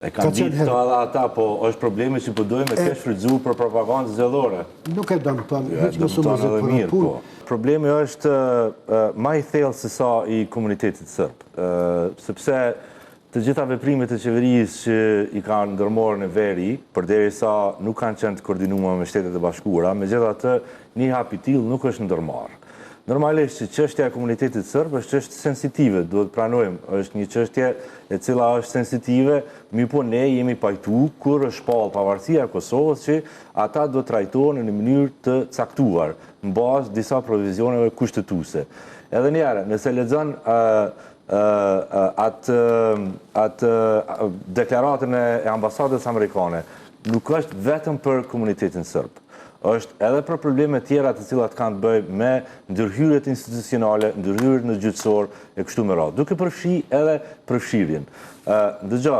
E kanë ditë këto edhe ata, po është problemi që po dojnë me keqshfrytëzu për propagandë zgjedhore. Nuk e dëmton, jo, hiç mos u mërzit për atë punë. Po. Problemi është ma i thellë se sa i komunitetit serb, sepse të gjitha veprimet e qeverisë që i kanë ndërmarrë në veri, përderisa nuk kanë qenë të koordinuara me Shtetet e Bashkuara, megjithatë një hap i tillë nuk është ndërmarrë. Normalisht që çështja e komunitetit serb është çështje sensitive, duhet të pranojmë, është një çështje e cila është sensitive, mirëpo ne jemi pajtu kur është shpallë pavarësia e Kosovës që ata do të trajtohen në një mënyrë të caktuar, në bazë disa provizioneve kushtetuese. Edhe një herë, nëse lexon atë atë deklaratën e ambasadës amerikane, nuk është vetëm për komunitetin serb. Është edhe për probleme tjera të cilat kanë të bëjë me ndërhyrjet institucionale, ndërhyrjet në gjyqësor e kështu me radhë, duke përfshi edhe përfshirjen. Dëgjo,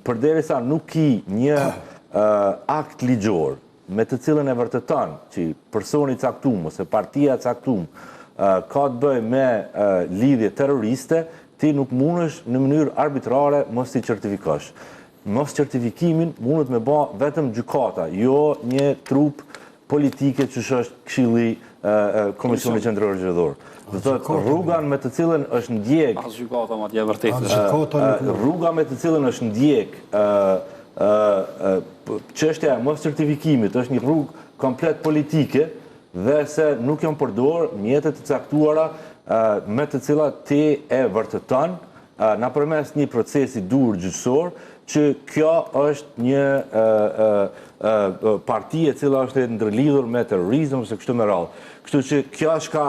përderisa nuk ki një akt ligjor me të cilën e vërteton që personi i caktum ose partia e caktum ka të bëjë me lidhje terroriste, ti nuk mundesh në mënyrë arbitrare mos t'i certifikosh. Mos certifikimin mundet me ba vetëm gjykata, jo një trupë politike qysh është Këshilli Komisioni Qendror Zgjedhor. Do të thotë rruga me të cilën është ndjek As gjykata madje e vërtetë. Rruga me të cilën është ndjek çështja e mos certifikimit është një rrugë komplet politike dhe se nuk janë përdorë mjete të caktuara me të cilat ti e vërteton Nëpërmes një procesi dur gjyqësor, që kjo është një parti e cila është e ndërlidhur me terrorizëm ose kështu me radhë. Kështu që kjo çka,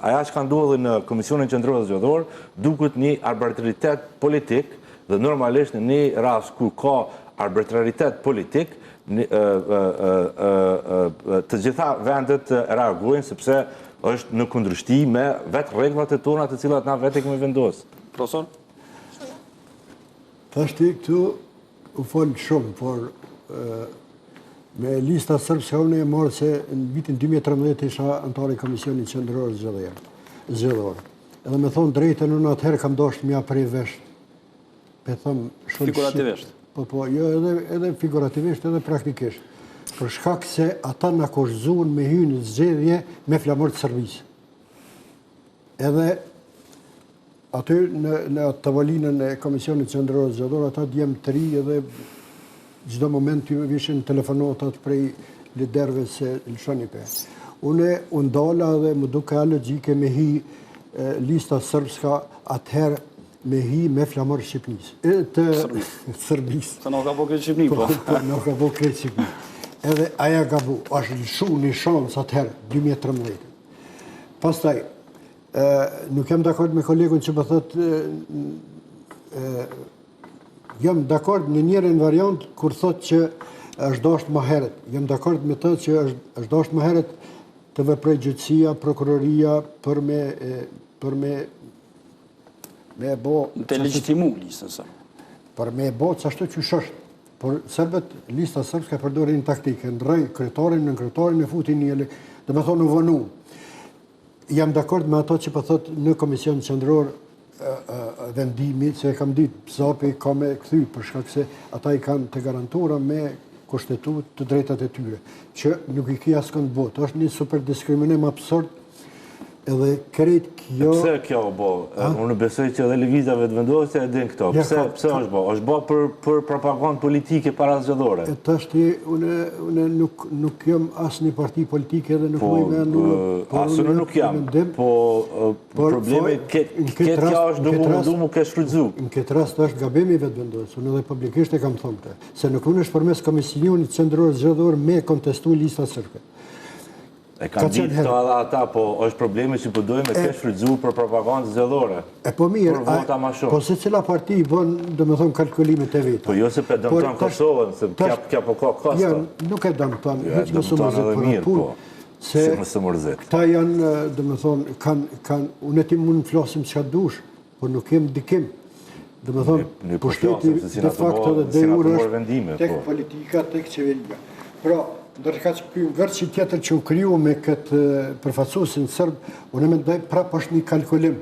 aja çka ndodhi në Komisionin Qendror Zgjedhor, duket një arbitraritet politik dhe normalisht në një rast kur ka arbitraritet politik, të gjitha vendet reagojnë sepse është në kundërshti me vetë rregullat e tona të cilat na vetë i kemi vendosë. Profesor? Tashti këtu u fol shumë, por me Lista Srpska unë e marrë se në vitin 2013 isha anëtar i Komisionit Qendror Zgjedhor. Edhe me thonë drejtën, unë atëherë kam dashtë m'ia pre vesht Po them shumë figurativisht. Po po, jo edhe edhe figurativisht edhe praktikisht. Për shkak se ata na kushtëzuan me hy në zgjedhje me flamur të Serbisë. Edhe aty në në atë tavolinën e Komisionit Qendror Zgjedhor ata djem të ri edhe çdo moment ju vishin telefonatat prej liderëve se lëshoni pe. Unë u ndala dhe m'u duke alogjike me hi Lista Srpska atëherë me hi me flamur Shqipnisë. E, të Serbisë. Se nuk ka bo krejt Shqipni, po. Po, nuk ka bo krejt Shqipni. Edhe aja gabu, është lëshu një shans atëherë, 2013. Pastaj, nuk jam dakord me kolegun që po thotë, jam dakord në njërën variant kur thotë që është dashtë më herët. Jam dakord me të që është dashtë më herët të veprojë gjyqësia, prokuroria për me për me me e bo... Të legjitimu listën sërbe. Për me e bo qashtu qysh është. Por serbët, Lista Srpska përdorin taktikë, ndrroi kryetarin, nënkryetarin e futin një... Domethonë u vonu. Jam dakord me ato që po thot në komision qendror vendimi, se e kam ditë, ZAP-i ka me kthy, për shkak se ata i kanë të garantura me kushtetutë të drejtat e tyre, që nuk i ki askënd n'botë. është një super diskriminim absurd Edhe krejt kjo... Pse kjo u bo? Unë besoj që edhe Lëvizja Vetëvendosje e din këto. Pse, pse është bo? është bo për, për propagandë politike parazgjedhore. E tashti, unë, unë nuk, nuk jam as një parti politike dhe nuk po, muj me anu... Po, as unë nuk jam. Po, problemi, këtë kjo është duke u mundu m'u keqshfrytëzu. Në këtë rast është gabim i Vetëvendosjes, unë edhe publikisht e kam thonë këtë. Se nuk mundesh përmes Komisionit Qendror Zgjedhor me kontestu Lista Srpske. E kanë ditë këto edhe ata, po është problemi që po dojnë me keqshfrytëzu për propagandë zgjedhore. E po mirë, për vota ma shumë. Po secila parti i bën, domethonë, kalkulimet e veta. Po jo se pe dëmton Kosovën, se kjo, kjo po ka kosto. Jo, nuk e dëmton, jo, hiç mos u mërzit për atë punë. Po. Se mos u mërzit. Këta janë, domethonë, kanë, kanë, unë e ti mund të flasim çka dush, por nuk kem ndikim. Domethonë, po pushteti de facto dhe de jure është tek po. politika, tek qeveria. Pra, ndërkaq ky ngërçi tjetër që u kriju me këtë përfaqësuesin serb, unë mendoj prapë është një kalkulim.